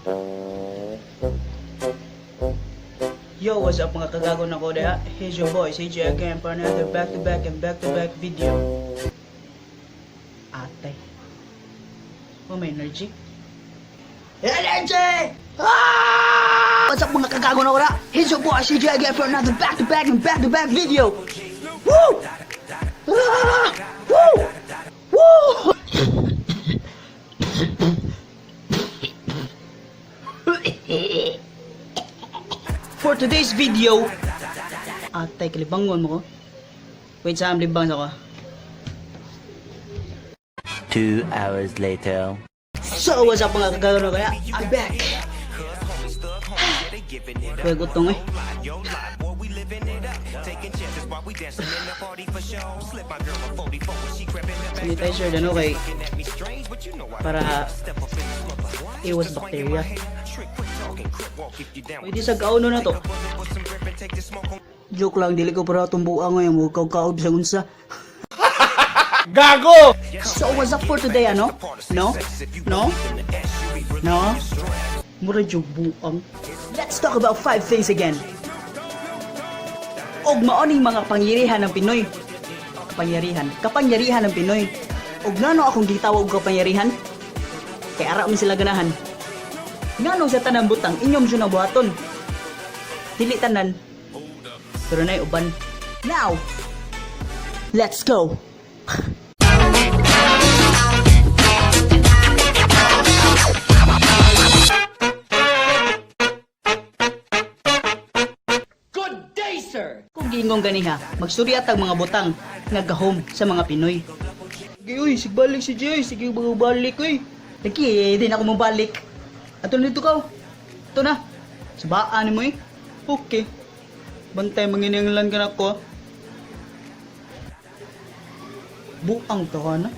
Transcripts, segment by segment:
Yo, what's up, mga kagago na ko diha? Here's your boy, CJ again for another back-to-back and back-to-back video. Ate. Oh, may energy. Energy! Ah! What's up, mga kagago na ko diha? Here's your boy, CJ again for another back-to-back and back-to-back video. Woo! Ah! Woo! Woo! For today's video, atay, kalibangon mo ko. Wait, saan libang sa ko? 2 hours later. So, what's up, mga kagano kaya? I'm back. Kuya gutong eh. Sanitizer na no kay para iwas bacteria. Pwede sa kauno na to. Joke lang, dili ko para atong buang ngayon. Huwag kaog sa unsa. Gago! So, what's up for today, ano? No? No? No? Mura yung buang. Let's talk about five things again. Og maoning mga pangyarihan ng Pinoy. Kapangyarihan. Kapangyarihan ng Pinoy. Og ngano akong gitawag og kapangyarihan? Kay ara man sila ganahan. Ngano sa tanang butang inyong siya na buhaton? Dili tanan. Pero na'y uban. Now, let's go! Good day, sir! Kung giingong ganiha, magsurya tag mga butang nga gahom sa mga Pinoy. Sige, uy, sigbalik si Jay, sige balik uy. Lagi, di na ako mabalik. Ato na dito ka. Oh. Ito na. Sabaan mo eh. Okay. Bantay manginanglan ka na ko. Buang to ka na.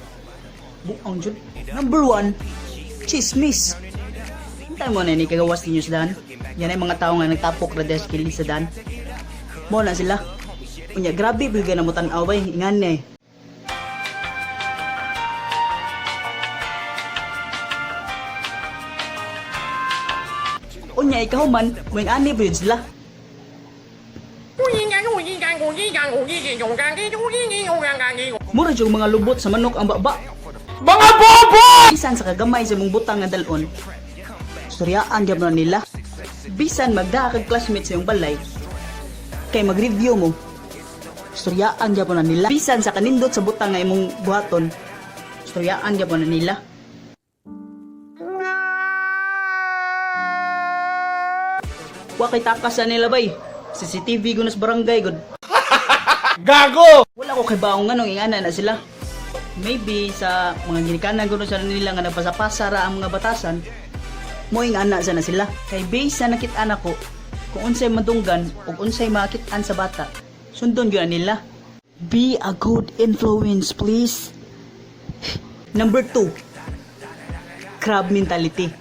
Buang jud. Number 1, chismis. Hintay mo na ni kagawas ninyo sa daan. Yan ay mga tao nga nagtapok ra desk sa daan. Mo na sila. Unya, grabe bigyan na mo tan-aw bay, ingan eh. Unya ikaw man, moing ani ba yun sila? Mura jud mga lubot sa manok ang baba. Mga bobo! Bisan sa kagamay sa mong butang nga dalon, suryaan gyud na nila. Bisan magdaa kag classmate sa iyong balay, kay mag-review mo, suryaan gyud na nila. Bisan sa kanindot sa butang nga imong buhaton, suryaan gyud na nila. Wa kay takas sa nila bay. CCTV gunas barangay gud. Gago! Wala ko kay baong nganong ingana na sila. Maybe sa mga ginikanan kuno sa nila nga nagpasapasa ra ang mga batasan, mo ingana sa na sila. Kay base sa nakit-an ako, kung unsay madunggan ug unsay makit-an sa bata, sundon gyud na nila. Be a good influence, please. Number 2, crab mentality.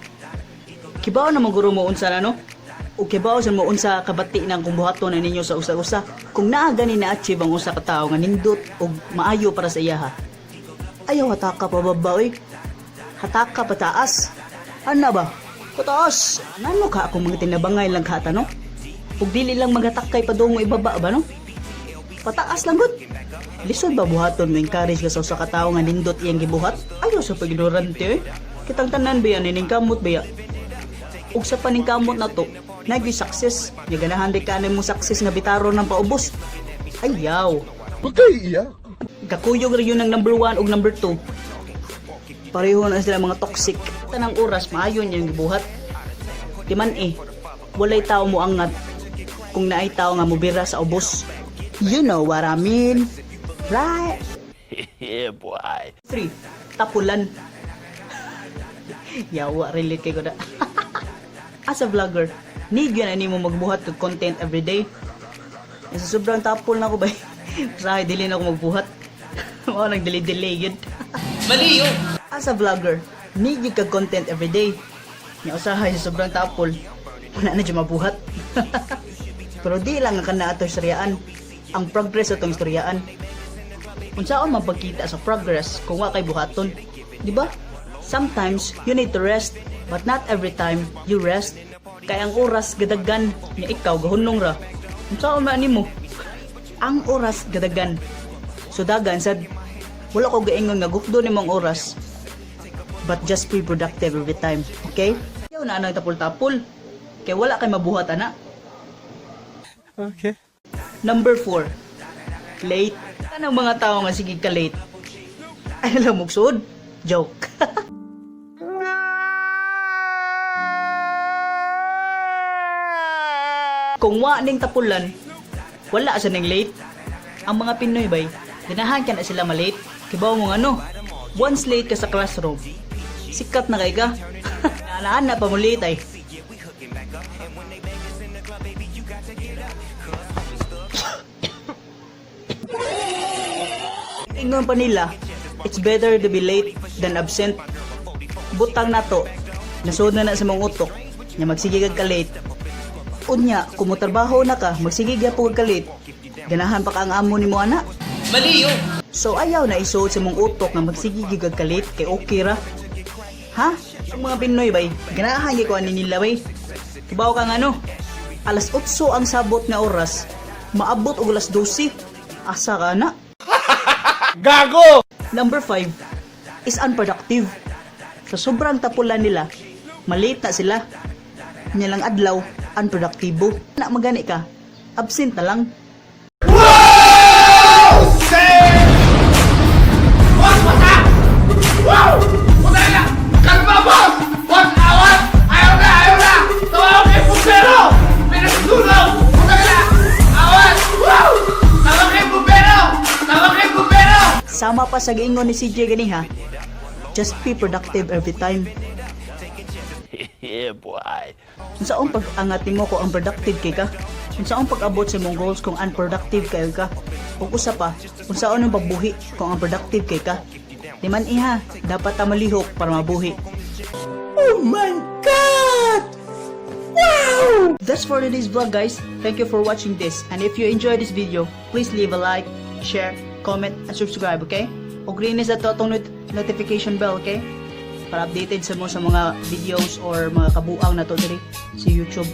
Kibaw na maguro mo unsa na no? O kibaw sa mo unsa kabati ng kung buhaton na ninyo sa usa-usa. Kung naa gani na-achieve ang usa ka tawo nga nindot og maayo para sa iyaha. Ayaw hataka pa baba oy. Hataka pataas. Ana ba? Pataas. Nano ka akong mga tinabangay lang kata no? Ug dili lang magatakay padungo ibaba ba no? Pataas lang gud. Lisod ba buhaton mo encourage ka sa usa ka tawo nga nindot iyang gibuhat? Ayaw sa pag-ignorante eh. Kitang tanan ba yan, ining kamot ba yan? Ug sa paningkamot na to, nagyoy success. Nya ganahan di ka mo success nga bitaro ng paubos. Ayaw. Huwag kayo iiyak. Kakuyog ra yun ang number 1 ug number 2. Pareho na sila mga toxic. Tanang oras maayon yung gibuhat. Di man eh, walay tao mo angat kung naay tao nga mobira sa ubos. You know what I mean? Right? Yeah, boy. 3. Tapulan. Yawa, relate kay ko na. As a vlogger, need yun ani mo magbuhat og content every day. Sa sobrang tapol na ako ba? Usahay, dili na ako magbuhat. Mao nang delay-delay yun. Mali yun! As a vlogger, need yun kag content every day. Nya usahay sa sobrang tapol, wala na dyan mabuhat. Pero di lang ang kana ato istoryaan. Ang progress atong istoryaan. Unsaon man pagkita sa progress kung wa kay buhaton, di ba? Sometimes you need to rest, but not every time you rest. Kay ang oras gadagan, nya ikaw gahunong ra. Unsa man nimo? Ang oras gadagan. So dagan sad, wala ko gaingon nga gukdo nimong oras. But just be productive every time, okay? Ayaw na anang tapol-tapol. Kay wala kay mabuhat ana. Okay. Number 4. Late. Kanang mga tao nga sige ka late. Ay alam mo sud. Joke. Kung wa ning tapulan, wala sa ning late. Ang mga Pinoy bay, ganahan ka na sila malate. Kibaw mo ano, once late ka sa classroom, sikat na kay ka. Naan na pa mo late ay. Ingon pa nila, it's better to be late than absent. Butang nato, nasuod na na sa mong utok, nya magsige kag ka late. Unya, kung motrabaho na ka, magsige gyapon kag ka late. Ganahan pa ka ang amo nimo ana. Mali yun. So ayaw na isuod sa mong utok nga magsige gyud kag ka late kay okay ra. Ha? Ang mga Pinoy bay, ganahan gyud ko ani nila bay. Kibaw ka nga ano, alas 8 ang sabot nga oras, maabot og alas 12. Asa ka na? Gago! Number 5 is unproductive. Sa sobrang tapulan nila, malate na sila. Nya lang adlaw, unproductibo. Na magani ka, absent na lang. Boss, wata! Wow! Wala na! Kalma, boss! Boss, awat! Ayaw na! Ayaw na! Tumawag kay Bumbero! May nasusunog! Wala na! Awat! Wow! Tawag kay Bumbero! Tawag kay Bumbero! Sama pa sa giingon ni CJ ganiha, just be productive every time. Yeah, boy. Unsaon pag-angat nimo kung unproductive kay ka? Unsaon pag-abot sa imong goals kung unproductive kayo ka? Ug usa pa, unsaon ang pagbuhi kung unproductive kay ka? Di man iha, dapat ta malihok para mabuhi. Oh my God! Wow! That's for today's vlog, guys. Thank you for watching this. And if you enjoyed this video, please leave a like, share, comment, and subscribe, okay? Ug ring sa to atong notification bell, okay? Para updated sa mo sa mga videos or mga kabuang na to diri sa YouTube.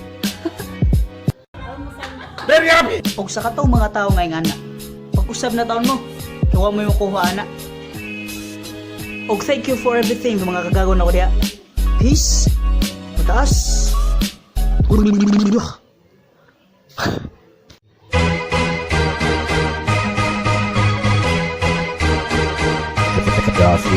Very happy! Og sa katong mga tao ngay ana. Pag-usab na taon mo, kay wa mo yung kuha ana. Og thank you for everything mga kagago na ko diha. Peace. Mataas. Yasi.